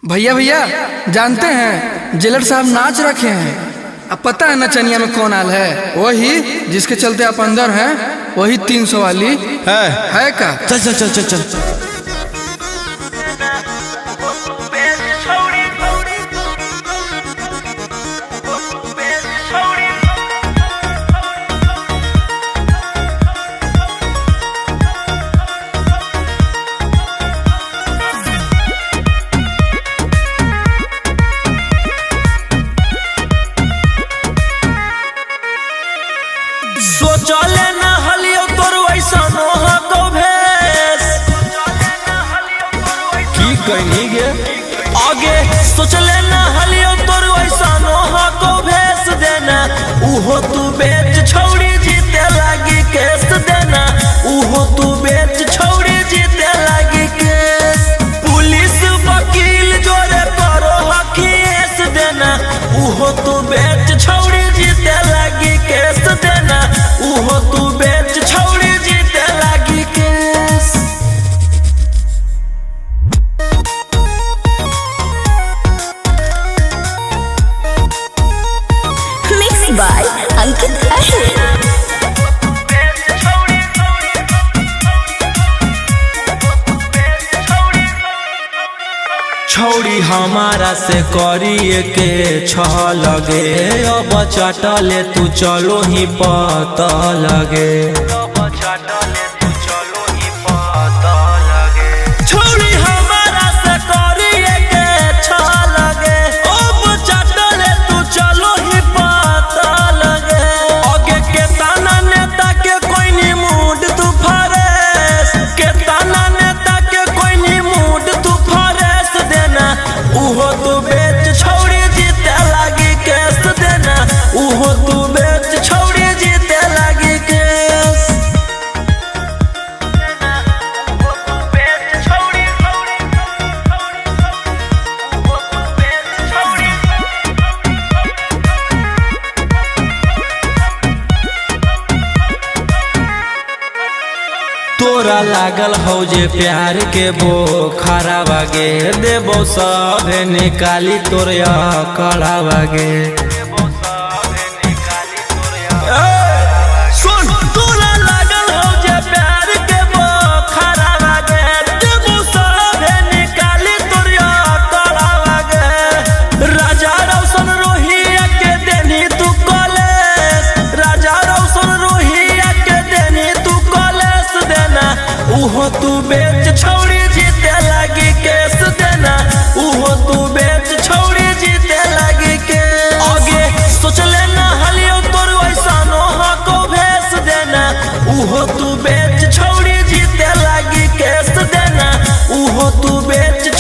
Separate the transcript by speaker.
Speaker 1: भैया भैया जानते हैं जेलर साहब नाच रखे हैं। अब पता है नचनिया में कौन आल है? वही जिसके चलते आप अंदर हैं, वही 300 वाली है का।
Speaker 2: चल चल चल चल चल।
Speaker 3: सोचले ना हलियो तोर वैसनो हको भेस।
Speaker 2: की कहनी गे?
Speaker 3: आगे सोचले ना हलियो तोर वैसनो हको भेस देना, उहो तू बेच छौड़ी जीते लागी केस देना, उहो तू बेच छौड़ी जीते लागी केस। पुलिस वकील जोरे करो हकीस देना, उहो तू बेच छौड़ी जीते लागी केस देना, उहो तू बेच छौड़ी जीते लागी case.
Speaker 4: Mix by Ankit Ahir.
Speaker 3: छौड़ी हमारा से करिए के छ लगे, अब चटले तू चलो ही पता लगे। छौड़ी हमारा से करिए के छ लगे, अब चटले तू चलो ही पता लगे। आगे के ताना नेता के कोई नी मूड तू फरेस, के ताना नेता के कोई नी मूड तू फरेस देना, उहो तू बेच छौड़ी जीते लागी केस देना, उहो तू बेच छौड़ी जीते लागी केस। तोरा लागल हौ जे प्यार के बोखरा बागे, देबो सब निकाली तोर कड़ा बागे। सुन तोरा लागल हौ जे प्यार के बोखरा बागे, देबो सब निकाली तोर कड़ा बागे। राजा रौशन रोहिया के देनी तू कॉलेज, राजा रौशन रोहिया के देनी तू कॉलेज देना, उहो तू बेच छौड़ी जीते लागी केस देना, उहो तू बेच छौड़ी जीते लागी केस। आगे सोचले ना हलियो तोर वैसनो हको भेस देना, उहो तू बेच छौड़ी जीते लागी केस देना, उहो तू बेच।